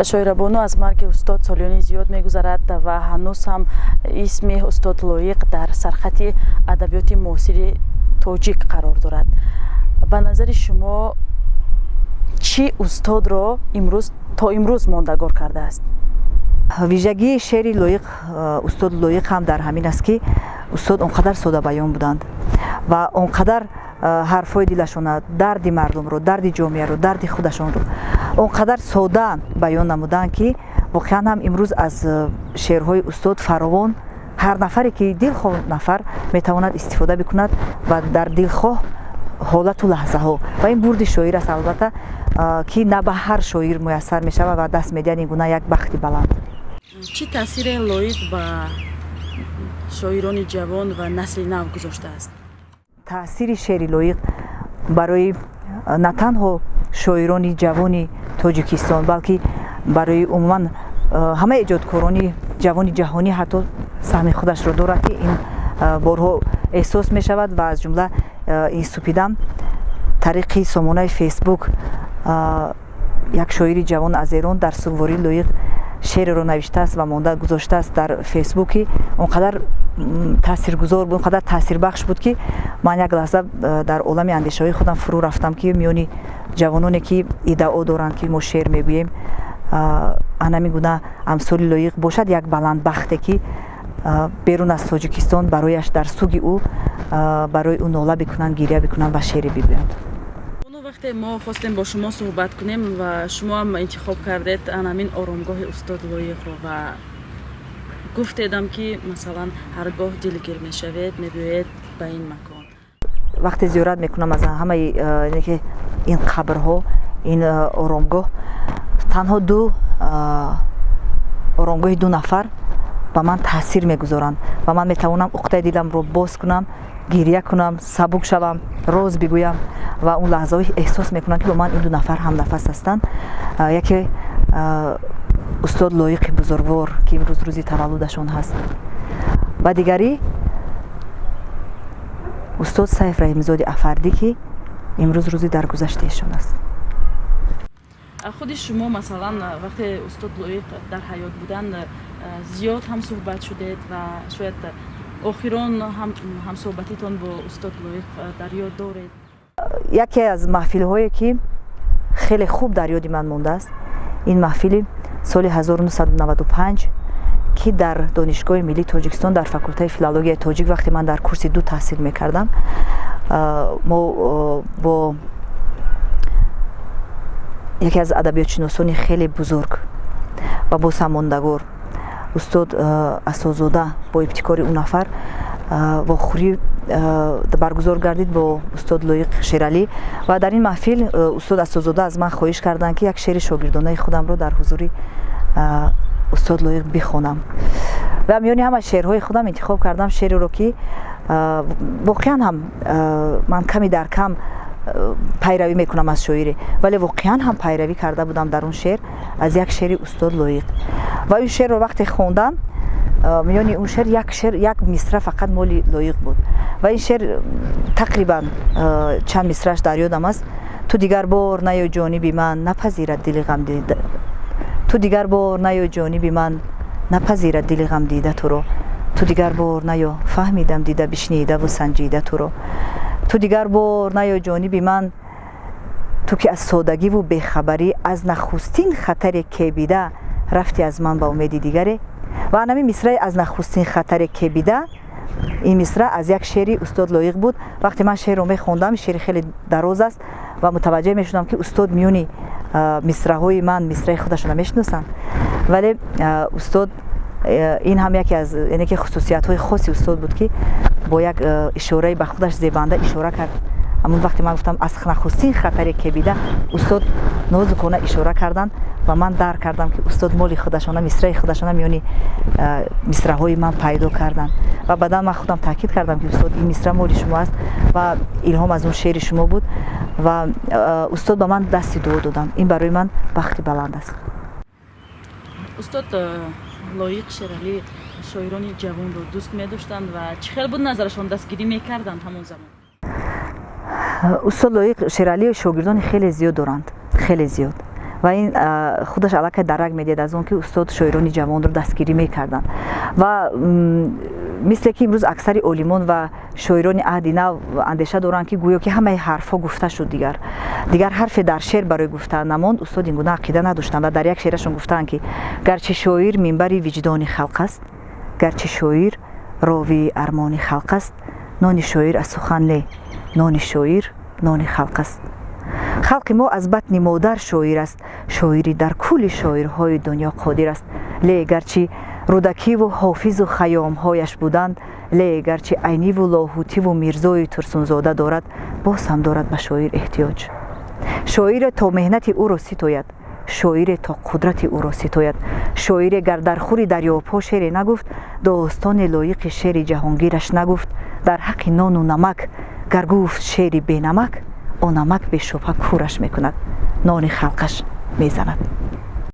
Шоирабону, аз марги устод солиёни зиёд мегузарад ва ҳанӯз ҳам исми устод Лоиқ дар сархати адабиёти муосири тоҷик қарор дорад. Ба назари шумо, чӣ устодро имрӯз то имрӯз мондагор кардааст? Вижагии шеъри Лоиқ, устод Лоиқ ҳам дар ҳамин аст, ки устод он қадар содабаён буданд ва он қадар ҳарфҳои дилашона, дарди мардумро, дарди ҷомеаро, дарди худашонро он қадар сода баён намуданд, ки воқеан ҳам имрӯз аз шеърҳои устод фаровон ҳар нафаре ки дилхоҳ нафар метавонад истифода бикунад ва дар дилхоҳ ҳолату лаҳзаҳо. Ва ин бурди шоир аст, албатта, ки на ба ҳар шоир муяссар мешавад ва даст медиҳад ин гуна як бахти баланд. Чӣ таъсире Лоиқ ба шоирони ҷавон ва насли нав гузоштааст? Таъсири шеъри Лоиқ барои на танҳо шоирони ҷавони Тоҷикистон, балки барои умуман ҳамаи эҷодкорони ҷавони ҷаҳонӣ ҳатто саҳми худашро дорад, ки ин борҳо эҳсос мешавад. Ва аз ҷумла ин супидам тариқи сомонаи Фейсбук як шоири ҷавон аз Эрон дар сугвории Лоиқ шеъреро навиштааст ва монда гузоштааст дар Фейсбуки. Он қадар таъсиргузор буд, он қадар таъсирбахш буд, ки ман як лаҳза дар олами андешаҳои худам фурӯ рафтам, ки миёни ҷавононе, ки иддао доранд, ки мо шеър мегӯем, анамин гуна амсоли Лоиқ бошад, як баландбахте, ки берун аз Тоҷикистон барояш дар суги ӯ, барои ӯ нола бикунанд, гиря бикунанд ва шеъре бигӯянд. Вақте мо хостем бо шумо суҳбат кунем ва шумо ҳам интихоб кардед анамин оромгоҳи устод Лоиқро ва гуфтедам, ки масалан ҳар гоҳ дилгир мешавед, мебиёед ба ин макон. Вақте зиёрат мекунам аз ҳамаи ки ин қабрҳо, ин оромгоҳ, танҳо ду оромгоҳи ду нафар ба ман таъсир мегузоранд ва ман метавонам уқдаи диламро боз кунам, гиря кунам, сабук шавам, роз бигӯям ва он лаҳзаҳое эҳсос мекунам, ки бо ман ин ду нафар ҳамнафас ҳастанд. Яке устод Лоиқи бузургвор, ки имрӯз рӯзи таваллудашон ҳаст, ва дигарӣ устод Сайф Раҳимзоди Афардӣ, ки имрӯз рӯзи даргузашти эшон аст. Худи шумо, масалан, вақте устод Лоиқ дар ҳаёт буданд, зиёд ҳам суҳбат шудед ва шояд охирон ҳамсуҳбатитон бо устод Лоиқ дар ёд доред? Яке аз маҳфилҳое, ки хеле хуб дар ёди ман мондааст, ин маҳфили соли 1995, ки дар Донишгоҳи миллии Тоҷикистон, дар факултаи филологияи тоҷик, вақте ман дар курси ду таҳсил мекардам, мо бо яке аз адабиётшиносони хеле бузург ва боз ҳам мондагор, устод Асозода, бо ибтикори ӯ нафар вохӯрӣ баргузор гардид бо устод Лоиқ Шералӣ. Ва дар ин маҳфил устод Асозода аз ман хоҳиш карданд, ки як шеъри шогирдонаи худамро дар ҳузури устод Лоиқ бихонам. Ва миёни ҳама шеърҳои худам интихоб кардам шеъреро, ки воқеан ҳам ман ками дар кам пайравӣ мекунам аз шоире, вале воқеан ҳам пайравӣ карда будам дар он шеър аз як шеъри устод Лоиқ. Ва ин шеърро вақте хондам, миёни он шеър як шеър, як мисра фақат моли Лоиқ буд. Ва ин шеър тақрибан чанд мисрааш дар ёдам аст: «Ту дигар бор наё ҷониби ман, напазирад дили ғамдида. Ту дигар бор наё ҷониби ман, напазирад дили ғамдида туро. Ту дигар бор наё, фаҳмидам, дида, бишнидаву санҷида туро. Ту дигар бор наё ҷониби ман, ту ки аз содагиву бехабарӣ аз нахустин хатаре кебида рафти аз ман ба умеди дигаре». Ва анами мисраи «аз нахустин хатаре кебида», ин мисра аз як шеъри устод Лоиқ буд. Вақте ман шеърро мехондам, шеъри хеле дароз аст, ва мутаваҷҷеҳ мешудам, ки устод миёни мисраҳои ман мисраи худашона мешиносанд. Вале устод, ин ҳам яке аз яъне ки хусусиятҳои хоси устод буд, ки бо як ишораи ба худаш зебанда ишора кард. Ҳамон вақте ман гуфтам «аз нахустин хатаре кебида», устод нозукона ишора карданд ва ман дарк кардам, ки устод моли худашона, мисраи худашона миёни мисраҳои ман пайдо карданд. Ва баъдан ман худам таъкид кардам, ки устод, ин мисра моли шумо аст ва илҳом аз он шеъри шумо буд. Ва устод ба ман дасти дуо доданд. Ин барои ман бахти баланд аст. Устод Лоиқ Шералӣ шоирони ҷавонро дӯст медоштанд ва чӣ хел буд назарашон, дастгирӣ мекарданд ҳамон замон? Устод Лоиқ Шералӣ шогирдони хеле зиёд доранд, хеле зиёд. Ва ин худаш аллакай дарак медиҳад аз он, ки устод шоирони ҷавонро дастгирӣ мекарданд. Ва мисле ки имрӯз аксари олимон ва шоирони аҳди нав андеша доранд, ки гӯё ки ҳамаи ҳарфҳо гуфта шуд, дигар ҳарфе дар шеър барои гуфта намонд, устод ин гуна ақида надоштанд ва дар як шеърашон гуфтаанд, ки гарчи шоир минбари виҷдони халқ аст, гарчи шоир ровии армони халқ аст, нони шоир аз сухан не, нони шоир нони халқ аст. Халқи мо аз батни модар шоир аст, шоири дар кулли шоирҳои дунё қодир аст. Ле гарчи Рӯдакиву Ҳофизу Хайёмҳояш буданд, ле гарчи Айниву Лоҳутиву Мирзои Турсунзода дорад, боз ҳам дорад ба шоир эҳтиёҷ. Шоире то меҳнати ӯро ситояд, шоире то қудрати ӯро ситояд. Шоире гар дар хури дарёбҳо шеъре нагуфт, достони лоиқи шери ҷаҳонгираш нагуфт, дар ҳаққи нону намак гар гуфт шери бенамак, он намак бешубҳа кӯраш мекунад, нони халқаш мезанад.